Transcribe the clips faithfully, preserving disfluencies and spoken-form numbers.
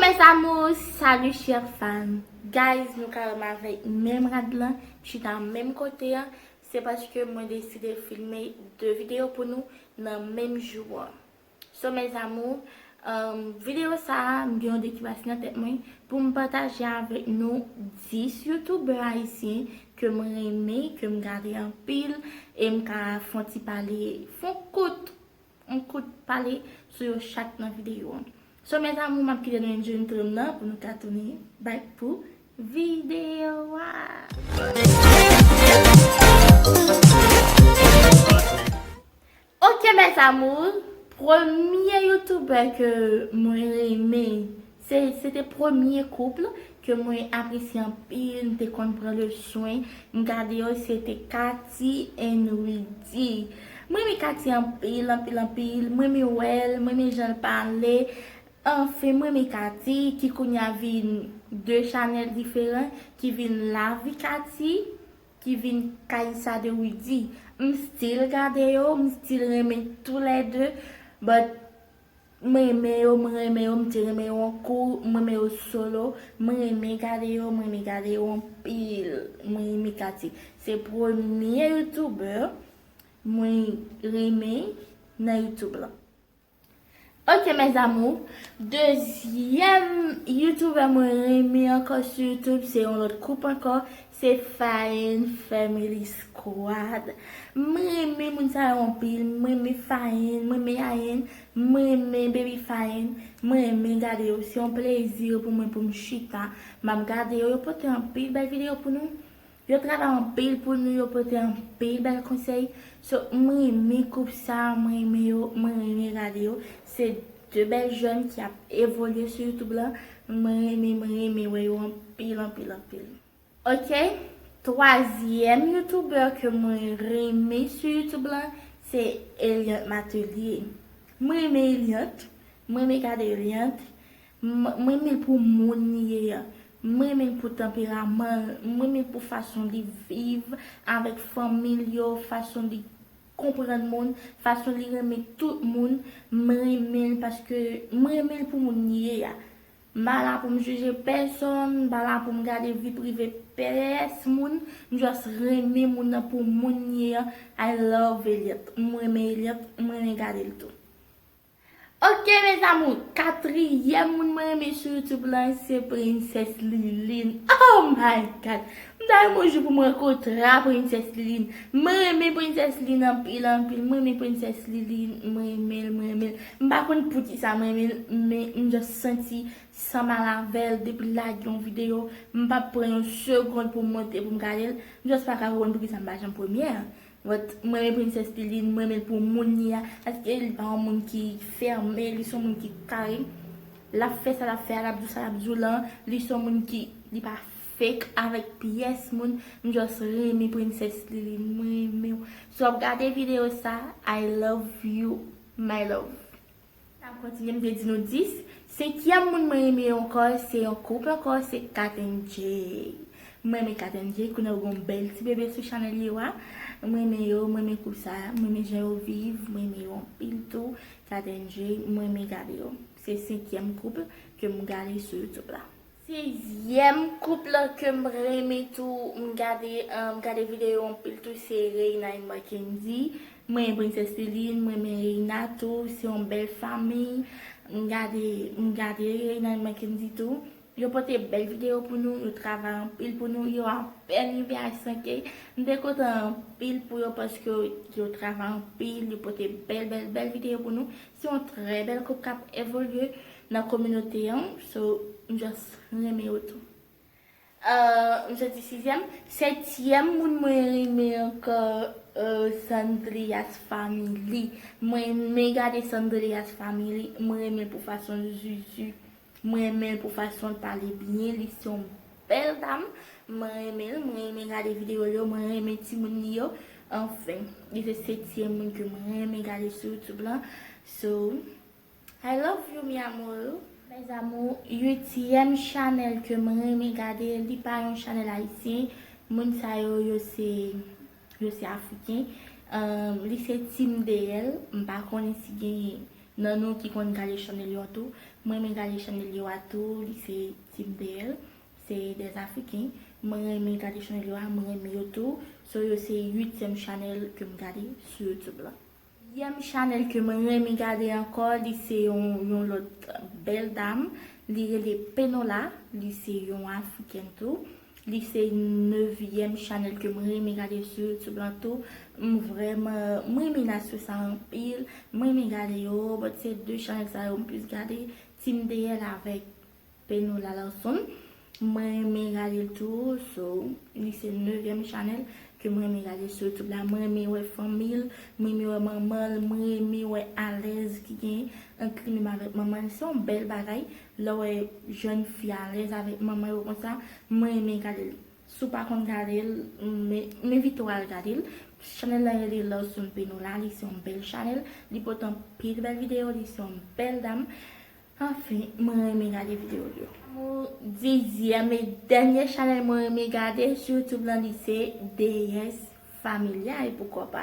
Mes amours, salut chers fans. Guys, nou ka wè m avèk menm rad lan, m chita menm kote an. Se paske mwen deside filme de videyo pou nou nan menm jou an. So, mes amours, um, videyo sa a, m gen yon dekipasyon nan tèt mwen pou m pataje avèk nou dis youtubè ayisyen ke m renmen, ke m gade anpil, e m ka fè yon ti pale, fè yon kout, yon kout pale sou yo chak nan videyo an. So, mes amours, m ap kite nou enjoy intro m nan pou nou ka tounen back pou videyo a. Ok, mes amours, premye youtubè ke mwen renmen, se, se te premye koup ke mwen apresye anpil, m te konn pran le swen, m gade yo, se te Cathy and Rudy. Mwen renmen Cathy anpil, anpil, anpil, mwen renmen wè l, mwen renmen jan l pale, anfen, mwen renmen Cathy, ki kounye a vin de chanèl diferan, ki vin Lavi Cathy, ki vin Kaysa de Rudy. M still gade yo, m still renmen tou lè de, but mwen renmen yo, mwen renmen yo, m te renmen yo ankou, mwen renmen yo solo, mwen renmen gade yo, mwen renmen gade yo anpil, mwen renmen Cathy. Se premye youtubè mwen renmen nan YouTube lan. Ok, mes amours, dezyèm youtubè mwen renmen ankò sou YouTube, se yon lòt koup ankò, se Fayen Family Squad. Mwen renmen moun sa yo anpil, mwen renmen Fayen, mwen renmen Ayen, mwen renmen Baby Fayen, mwen renmen gade yo, se yon plezi pou mwen pou m chita, m ap gade yo, yo pote anpil bèl videyo pou nou. Yo travay anpil pou nou, yo pote anpil bèl konsèy. So, mwen renmen koup sa, mwen renmen yo, mwen renmen gade yo. Se de bèl jèn ki ap evolye sou YouTube lan. Mwen renmen, mwen renmen wè yo anpil, anpil, anpil. Ok, twazyèm youtubè ke mwen renmen sou YouTube lan, se Eliante Matelier. Mwen renmen Eliante, mwen renmen gade Eliante. M, mwen renmen l pou moun li ye a. Mwen renmen l pou tanperaman l. Mwen renmen l pou fason li viv avèk fanmi l yo, fason li konprann moun, fason li renmen tout moun. Mwen renmen l paske mwen renmen l pou moun li ye a. M pa la pou m jije pèsonn, m pa la pou m gade vi prive pèsonn moun. M just renmen moun nan pou moun li ye a. I love Eliante. Mwen renmen Eliante, mwen renmen gade l tou. Ok, mes amours, katriyèm moun mwen renmen sou YouTube lan, se Princess Liline. Oh my God! M ta renmen yon jou pou mwen rankontre a Princess Liline. Mwen renmen Princess Liline anpil, anpil. Mwen renmen Princess Liline, mwen renmen l, mwen renmen l. M pa konn poukisa mwen renmen l, men m just santi sanm avè l, depi l lage yon videyo, m p ap pran yon segonn pou m monte pou m gade l. M just pa ka konprann poukisa m pa janm premyè. But mwen renmen Princess Liline, mwen renmen l pou moun li a, paske li pa yon moun ki fèmen, li se yon moun ki kare. L ap fè sa l ap fè a, l ap di w sa l ap di w lan, li se yon moun ki, li pa fake avèk pyès moun. M just renmen Princess Liline, mwen renmen w. Si w ap gade videyo sa, I love you, my love. N ap kontinye, m te di nou dis. Senkyèm moun mwen renmen yo ankò, se yon koup ankò, se Kat and Jay. Mwen renmen Kat and Jay, kounye a yo gen yon bèl ti bebe sou chanèl yo a. Mwen renmen yo, mwen renmen koup sa, mwen renmen jan yo viv, mwen renmen yo anpil tou. Kat and Jay, mwen renmen gade yo. Se senkyèm koup ke m gade sou YouTube la. Sizyèm koup la ke m renmen tou, m gade, um, m gade videyo anpil tou, se Reina and Mackendy. Mwen renmen Princess Liline, mwen renmen Reina tou, se yon bèl fanmi. M gade, m gade Reina and Mackendy tou. Yo pote bèl videyo pou nou, yo travay anpil pou nou, yo apèn rive a san K. M te kontan anpil pou yo paske yo, yo travay anpil, yo pote bèl, bèl, bèl videyo pou nou. Se yon trè bèl koup k ap evolye nan kominote an. So, m just renmen yo tou. Euh, m soti sizyèm. Setyèm moun mwen renmen ankò, euh, Sandrias Family. Mwen renmen gade Sandrias Family. Mwen renmen pou fason Zuzu. Mwen renmen l pou fason l pale byen. Li se yon bèl dam. Mwen renmen l. Mwen renmen gade videyo l yo. Mwen renmen timoun li yo. Anfen, li se setyèm moun ke mwen renmen gade sou YouTube lan. So, I love you, mi amor. Mes amours, uityèm chanèl ke mwen renmen gade, li pa yon chanèl ayisyen. Moun sa yo, yo se, yo se afriken. Um, li se Team D L. M pa konnen si gen nan nou ki konn gade chanèl yo tou. Mwen renmen gade chanèl yo a tou, li se Team D L, se des Africains. Mwen renmen gade chanèl yo a, mwen renmen yo tou. So yo se uityèm chanèl ke m gade sou YouTube la. Yèm chanèl ke mwen renmen gade ankò, li se yon, yon lòt bèl dam. Li rele Penola, li se yon Afriken tou. Li se nevyèm chanèl ke mwen renmen gade sou YouTube lan tou. M vrèman, mwen renmen nasyon sa anpil. Mwen renmen gade yo, but se de chanèl sa yo m plis gade, Team D L avèk Penola Larson. Mwen renmen gade l tou, so, li se nevyèm chanèl ke mwen renmen gade sou YouTube la. Mwen renmen wè fanmi l, mwen renmen wè manman l, mwen renmen wè alèz ki gen ant li menm avèk manman l. Se yon bèl bagay, lè w wè jèn fi alèz avèk manman yo konsa, mwen renmen gade l. Si w pa konn gade l, m, m envite w al gade l. Chanèl la rele Larson Penola, li se yon bèl chanèl, li pote anpil bèl videyo, li se yon bèl dam. Anfen, mwen renmen gade videyo l yo. Mon dizyèm e dènye chanèl mwen renmen gade sou YouTube lan, li se Déesse Familia, e poukwa pa.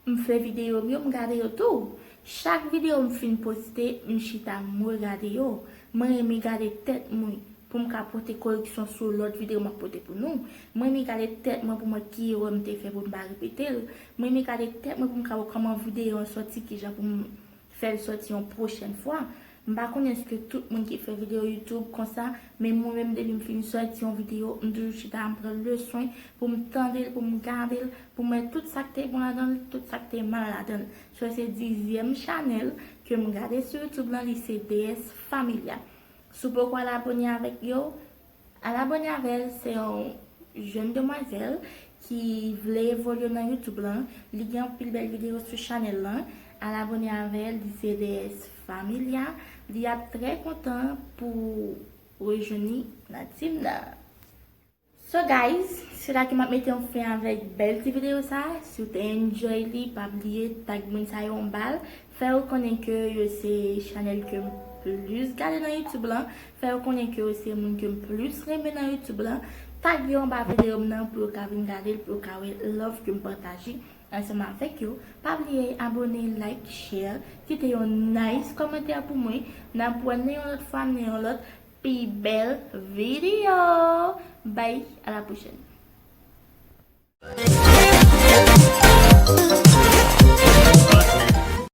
M fè videyo m yo, m gade yo tou. Chak videyo m fin poste, m chita m regade yo. Mwen renmen gade tèt mwen pou m ka pote koreksyon sou lòt videyo m ap pote pou nou. Mwen renmen gade tèt mwen pou m wè ki erè m te fè pou m pa repete l. Mwen renmen gade tèt mwen pou m ka wè kòman videyo an sòti, kijan pou m fè l sòti yon pwochèn fwa. M pa konnen èske tout moun ki fè videyo YouTube konsa, men mwen menm depi m fin sòti yon videyo, m toujou chita m pran le swen pou m tande l, pou m gade l, pou m wè tout sa k te bon ladan l, tout sa k te mal ladan l. So se dizyèm chanèl ke m gade sou YouTube lan, li se Déesse Familia. Si w poko al abòne avèk yo, al abòne avè l, se yon jèn demwazèl ki vle evolye nan YouTube lan. Li gen anpil bèl videyo sou chanèl lan. Al abòne avè l, li se Déesse Familia. Li ap trè kontan pou rejwenn li nan team nan. So guys, se la ke m ap mete yon fen avèk bèl ti videyo sa. Si w te enjoy li, pa bliye tag moun sa yo anba l. Fè yo konnen ke yo se chanèl ke m plis gade nan YouTube lan. Fè yo konnen ke yo se moun ke m plis renmen nan YouTube lan. Tag yo anba videyo m nan pou yo ka vin gade l, pou yo ka wè love ke m pataje ansanm avèk yo. Pa bliye abòne, like, share, kite yon nice kòmantè pou mwen. N ap wè nan yon lòt fwa, nan yon lòt pi bèl videyo. Bye, à la prochaine.